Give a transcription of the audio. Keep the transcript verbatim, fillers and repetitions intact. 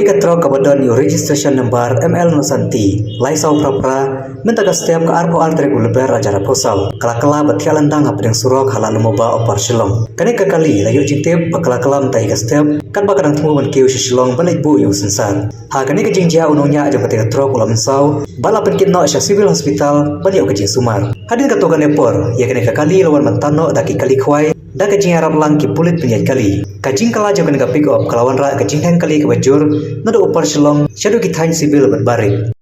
Ka trok kaba don ïa u registration number M L nongsan T lai saw phra phra, mynta ka step ka arphew ar tarik u Lber ar hajar arphew saw, ka la kylla bad thiah lyndang hapdeng surok ha Lad Lumumba Upper Shillong. Kane ka kali la ïoh jingtip ba ka la kylla mynta hi ka step katba ka dang thmu ban kiew sha Shillong ban leit buh ïa u sensar. Ha kane ka jingjia u nongñiah jong kata ka trok u la mynsaw bad la pynkit noh sha Civil Hospital ban ïoh ka jingsumar. Hadien katto katne por ïa kane ka kali la wan ban tan noh da ki kali khwai da ka jingïarap lang ki pulit pynïaid kali. Ka jingkylla jong kane ka pick up ka la wanrah ka jingdheng kali kaba jur naduh Upper Shillong shaduh ki thaiñ Civil bad Barik.